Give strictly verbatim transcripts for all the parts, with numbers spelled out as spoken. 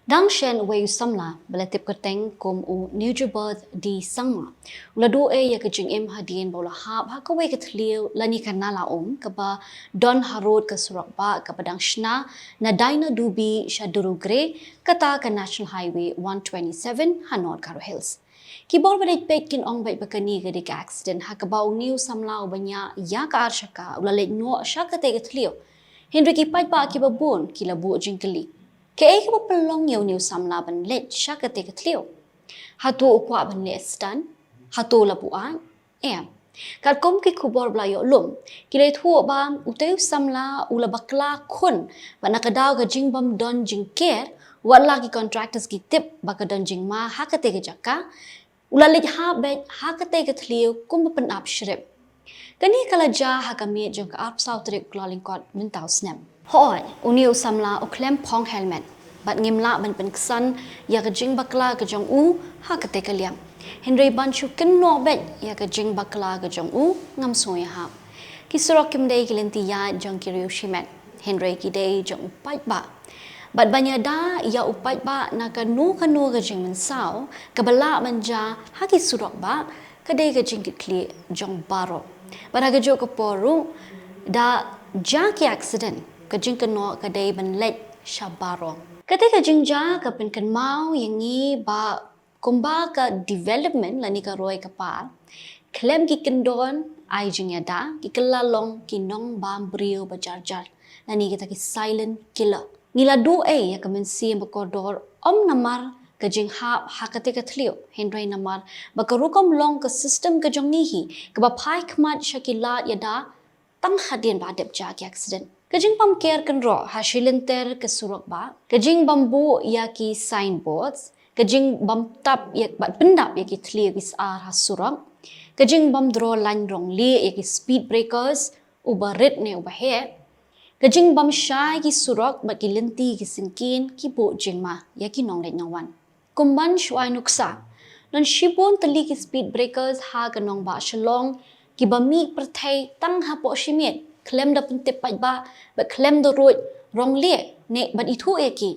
Dang shen uwei u samla ba la tip kyrteng kum u Nujabirth D Sangma u la duh ei ïa ka jingim hadien ba u la hap ha kawei ka thliew lane ka nala um kaba don harud ka surok bah kaba dang shna na Dainadubi sha Durugre, kata ka National Highway one twenty-seven ha North Garo Hills. Ki bor ba dei peit kin ong beit ba kane ka dei ka accident ha kaba une u samla uba ñiah ïa ka ar shaka u la leit noh sha katei ka thliew. Hynrei ki paidbah kiba bun ki la buh jingkylli, kaei kaba pynlong ïa une u samla ban leit sha katei ka thliew? Hato u kwah ban leh stunt? Hato u la buaid? Em. Katkum ki khubor ba la ïoh lum, ki la ïathuh ba utei u samla u la bakla khun, bad na ka daw ka jingbym don jingker, wat la ki contractors ki tip ba ka don jingma ha katei ka jaka, u la leit hap beit ha katei ka thliew kumba pynap shrip. Kane ka la jia ha ka miet jong ka arphew saw tarik u Kyllalyngkot mynta u snem. Hooid, une u samla u khlem phong helmet bad ngim lah ban pynksan ïa ka jingbakla ka jong u ha katei ka liang. Hynrei ban shu kynnoh beit ïa ka jingbakla ka jong u ngam sngew ïahap. Ki surok kim dei ki lynti ïaid jong ki riew shimet, hynrei ki dei jong u paidbah. Bad ban ïada ïa u paidbah na kano kano ka jingmynsaw kaba lah ban jia ha ki surok bah, ka dei ka jingkitkhlieh jong baroh. Bad ha kajuh ka por ruh, da jia ki accident, ka jingkynnoh ka dei ban leit sha baroh. Katei ka jingjia ka pynkynmaw ïa ngi ba kumba ka development lane ka roi ka par, khlem ki kyndon ai jingïada, ki kylla long ki nongbam briew ba jar jar, lane kita ki silent killer. Ngi la duh ei ïa ka mynsiem ba kordor, ym namar ka jinghap ha katei ka thliew, hynrei namar ba ka rukom long ka system ka jong ngi hi kaba phai khmat sha ki lad ïada tang hadien ba dep jia ki accident. Ka jingbym ker kynroh ha shilynter ka surok bah, ka jingbym buh ïa ki signboards, ka jingbym tap ïa bad pyndap ïa ki thliew ki sar ha surok, ka jingbym draw line rong lieh ïa ki speed breakers, uba rit ne uba heh, ka jingbym shai ki surok bad ki lynti ki syngkien ki buh jingma ïa ki nongleit nongwan. Kumban shu ai nuksa, don shibun tylli ki speed breakers ha ka nongbah Shillong kiba mih pyrthei tang hapoh shimiet, khlem da pyntip paidbah bad khlem da ruid rong lieh ne bad ithuh ïa ki.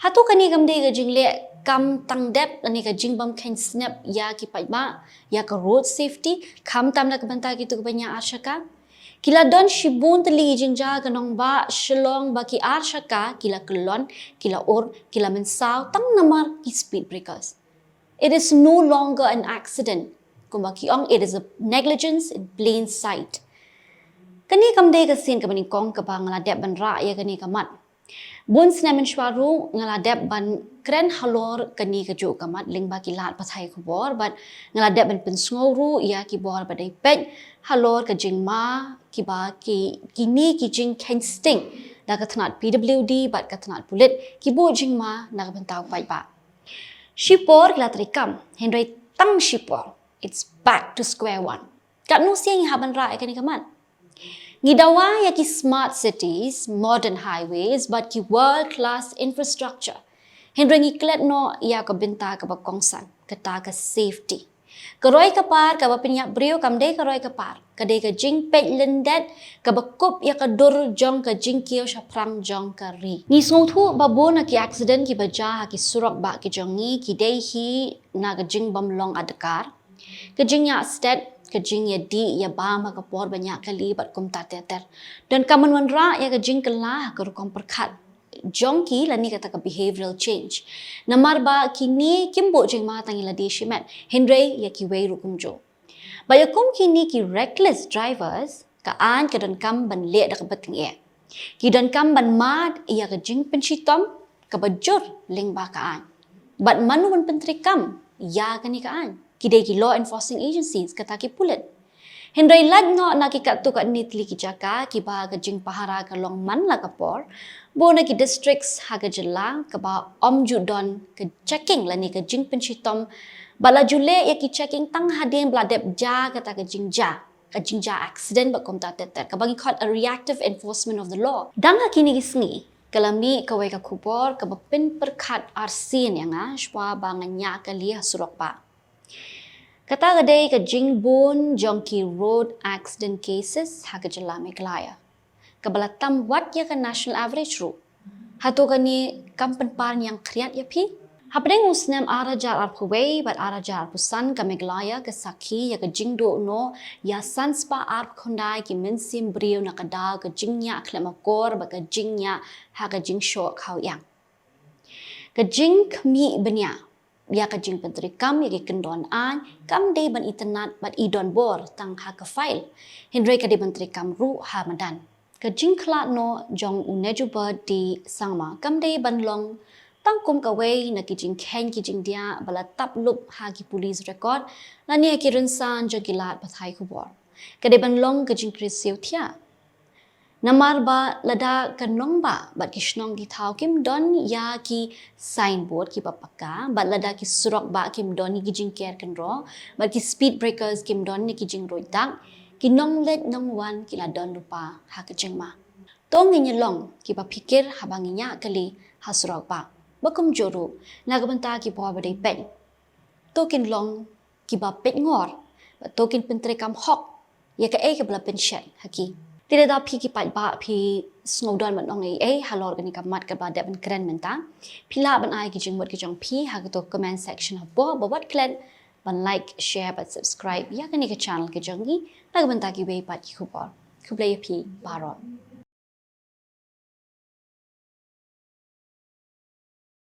Hato kane kam dei ka jingleh kam tang dep lane ka jingbym kheiñ snep ïa ki paidbah, ïa ka road safety, khamtam na ka bynta kito kiba ñiah ar shaka? Ki la don shibun tylli ki jingjia ka nongbah Shillong ba ki ar shaka ki la kyllon, ki la ur, ki la mynsaw tang namar ki speed breakers. It is no longer an accident. Kumba ki ong, it is a negligence in plain sight. Kane kam dei ka sien kaba nyngkong kaba nga la dep ban rah ïa kane ka mat. Bun snem mynshuwa ruh nga la dep ban kren halor kane kajuh ka mat lyngba ki lad pathai khubor, bad nga la dep ban pynsngew ruh ïa ki bor ba dei peit halor ka jingma kiba ki, kine ki jingkheiñ sting da ka tnat P W D bad ka tnat pulit ki buh jingma na ka bynta u paidbah. Shipor ki la treikam, hynrei tang shipor, it's back to square one. Katno sien ngi hap ban rah ïa kane ka mat? Ngi dawa ïa ki smart cities, modern highways bad ki world class infrastructure, hynrei ngi klet noh ïa ka bynta kaba kongsan, kata ka safety. Ka roi ka par kaba pynïap briew kam dei ka roi ka par, ka dei ka jingpeit lyndet kaba kup ïa ka dur jong ka jingkiew shaphrang jong ka ri. Ngi sngewthuh ba bun na ki accident kiba jia ha ki surok bah ki jong ngi ki dei hi na ka jingbym long adkar, ka jingïastet, ka jingïadih ïabam ha ka por ba ñiah kali bad kumta ter ter. Donkam ban wanrah ïa ka jingkylla ha ka rukom pyrkhat jong ki lane kata ka behavioral change. Namar ba kine kim buh jingma tang ïa lade shimet, hynrei ïa kiwei ruh kumjuh. Bad ïa kum kine ki reckless drivers, ka aiñ ka donkam ban leh da kaba tyngeh. Ki donkam ban mad ïa ka jingpynshitom kaba jur lyngba ka aiñ. Bad mano ban pyntreikam ïa kane ka aiñ? Ki dei ki law enforcing agencies, kata ki pulit. Hynrei lait noh na ki katto katne tylli ki jaka kiba ka jingpahara ka long man la ka por, bun na ki districts ha ka jylla kaba ym ju don ka checking lane ka jingpynshitom, ba la ju leh ïa ki checking tang hadien ba la dep jia kata ka jingjia, ka jingjia accident bad kumta ter ter, kaba ngi khot a reactive enforcement of the law. Dang ha kine ki sngi ka la mih kawei ka khubor kaba pynpyrkhat arsien ïa nga shwa ba nga ñiah kali ha surok bah. Kata ka dei ka jingbun jong ki road accident cases ha ka jylla Meghalaya, kaba la tam wat ïa ka national average ruh. Hato kane kam pynpar niang khriat ïa phi? Hapdeng u snem ar hajar arphew wei bad ar hajar arphew san ka Meghalaya ka sakhi ïa ka jingduh noh ïa san spah arphew khyndai ki mynsiem briew na ka daw ka jingñiah khlem akor bad ka jingñiah ha ka jingshoh khaw ïang. Ka jingkhmih bniah ïa ka jingpyntreikam ïa ki kyndon aiñ kam dei ban itynnad bad i donbor tang ha ka file, hynrei ka dei ban treikam ruh ha madan. Ka jingkhlad noh jong u Nejubert D Sangma kam dei ban long tang kum kawei na ki jingkheiñ ki jingdiah ba la tap lup ha ki police record lane ha ki rynsan jong ki lad pathai khubor. Ka dei ban long ka jingkyrsiewthiah. Namar ba lada ka nongbah bad ki shnong ki thaw kim don ïa ki signboard kiba pakka, bad lada ki surok bah kim don ïa ki jingker kynroh, bad ki speed breakers kim don ïa ki jingruid dak, ki nongleit nongwan ki la don lypa ha ka jingma. To ngin ïa long kiba phikir haba ngin ïaid kali ha surok bah, ba kumjuh ruh na ka bynta ki bor ba dei peit. To kin long kiba peit ngor, bad to kin pyntreikam hok ïa kaei kaba la pynshet ha ki. Te lada phi ki paidbah phi sngewdon ban ong ei ei halor kane ka mat kaba dep ban kren mynta, phi lah ban ai ki jingmut ki jong phi ha kato ka comment section hapoh, bad wat klet ban like, share bad subscribe ïa kane ka channel ka jong ngi na ka bynta kiwei pat ki khubor. Khublei ïa phi baroh.